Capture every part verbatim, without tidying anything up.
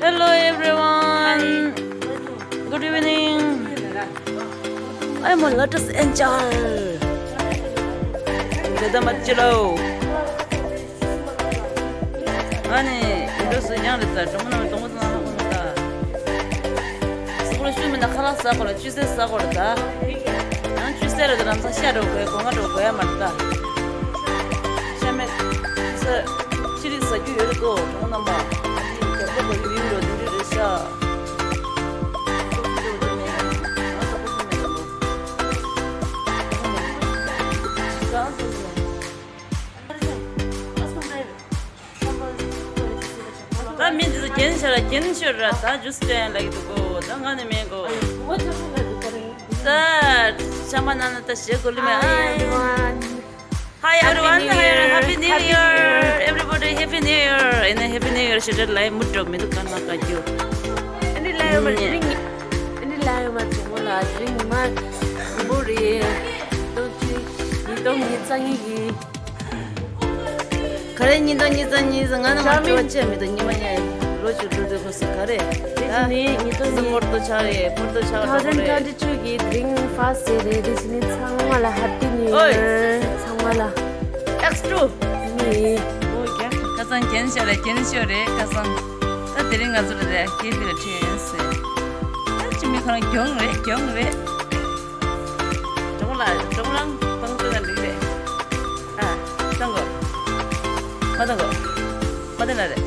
Hello everyone. Good evening. I'm a Lotus Angel. འདི་ལྟ་མ་ཅི་ལོ། ཨ་ནི་འདི་སུ་ཡང་རེད་ད། གྲོང་མོ་ནང་གྲོང་མོ་ཚོ་ནང་ལ་ཁོང་ད། སུ་ལ་ཤུ་མི་ན་ཁ་ལག་ཟ་གོ་ལ་ཅི་ཟེར་ཟ་གོ་ལ་ད། ཡང་ཅི་ཟེར་རེད་ད། རང་ཚ་ཤ་རོ་གོས་གོ་ང་རོ་གོ་ཡ་མ་རེད་ད། ཤ་མེད་ཟ། ཅི་རིགས་ཟ་རྒྱུ་ཡོད་རེད་དོ་གྲོང་མོ་རྣམ་པ། ཨ་ནི་རྒྱབ་ལོགས་པ་ཡུལ་ཡུལ་རོ་འདི་འདྲ་རེད་ཤག་ད་མི་འདི་ཚོ་རྒྱན་ཤོར་ར་རྒྱན་ཤོར་ར་ད་ཇུས་སྟོན་ལ་གི་འདུག་གོ་ད་ང་ནི་མེད་གོ་ད་ཤ་མ་ན་ན་ད་ཞེ་གོ་ལི་མ། Hi everyone. Hi everyone. Happy New Year. Happy New Year. Everybody, Happy New Year. ཨེ་ནས་Happy New Year ཞེས་བྲིས་ལ་མུ་འགྲོ་མི་འདུག་ག་ན་ག་རྒྱུ། ཨ་ནི་ལ་ཡོད་མ་རིང་། ཨ་ནི་ལ་ཡོད་མ་ཆེན་མོ་ལ་རིང་མ་མོ་རེད། ཏོག་ཅིག་ཉིས་སྟོང་ཉི་ཤུ་རྩ་གཉིས་ཀྱི། ག་རེ་ཉིས་སྟོང་ཉི་ཤུ་རྩ་གཉིས་ང་ན་ང་ཅོ་བ་ཆེ་མི་འདུག་ཉི་མ་ཉལ་ལོ་ཅིག་འགྲོ་འདོད་གོ་སི་ག་རེ། ད་ནི་ཉིས་སྟོང་ཉི་ཤུ། མོར་ཏོ་ཆགས་རེད། ཕོར་ཏོ་ཆགས་རེད། Two thousand twenty-two གི་Dream Fast ཟེར་རེད། དེ་བཞིན་ནི་ཚང་མ་ལ་Happy New Year. ཨོའི། ཚང་མ་ལ། X two ནི། ཁ་སང་རྒྱན་ཤོར་རེད། རྒྱན་ཤོར་རེད་ཁ་སང་། ད་དེ་རིང་ང་ཚོ་རེད་ཁེ་ཕི་ལ་ཁྲིད་ཡིན་ཟེར། ད་ཅི་མི་ཁོ་རང་གྱོང་རེད་གྱོང་རེད། གྲོགས་ལ་གྲོགས་རང་བང་ཚོད་ན་འགྲིག་རེད། ཨ། གཏོང་གོ་མ་གཏོང་གོ་མ་གཏོང་ན་རེད།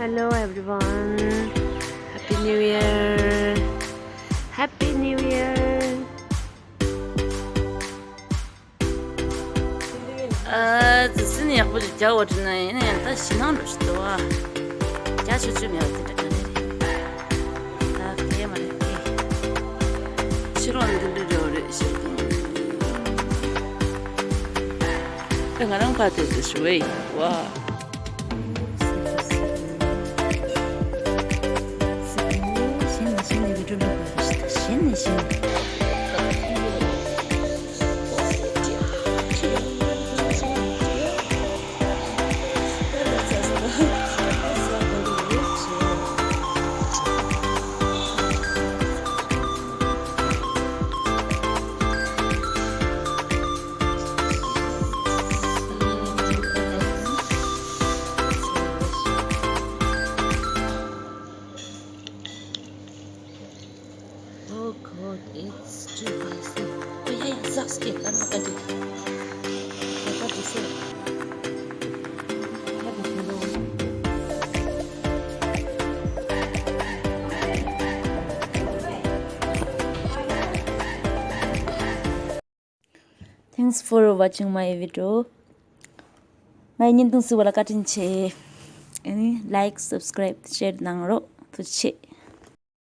Hello everyone. Happy New Year. Happy New Year. ཨ་ཙི་སི་ནི་ཡག་པོ་ཅིག་རྒྱག་འོ་དྲི་ན་ཡིན་ན་ཡང་ད་ཞི་ནང་འགྲོ་ཞིག་འདུག་ཨ། རྒྱ་ཆུ་ཆུ་མེད་པ་དེ་འདྲ་ག་ནས་རེད། ད་གས་མ་རེད་དེ། ཕྱི་ལོགས་ནས་འདི་འདྲ་རེད་འོ་རེད་ཕྱི་ལོགས་ནས། ཨེ་ང་རང་ཕར་དེ་ཚོ་ཞུ་བས་ཡིན་བ། Oh God, it's too spicy. Oh yeah, yeah, sucks kid. I'm not gonna do it. I got this one. Thanks for watching my video. ངའི་བརྙན་ཐུང་གཟིགས་པ་ལ་བཀའ་དྲིན་ཆེ། ཨ་ནི་like, subscribe, share གནང་རོགས། ཐུགས་རྗེ་ཆེ།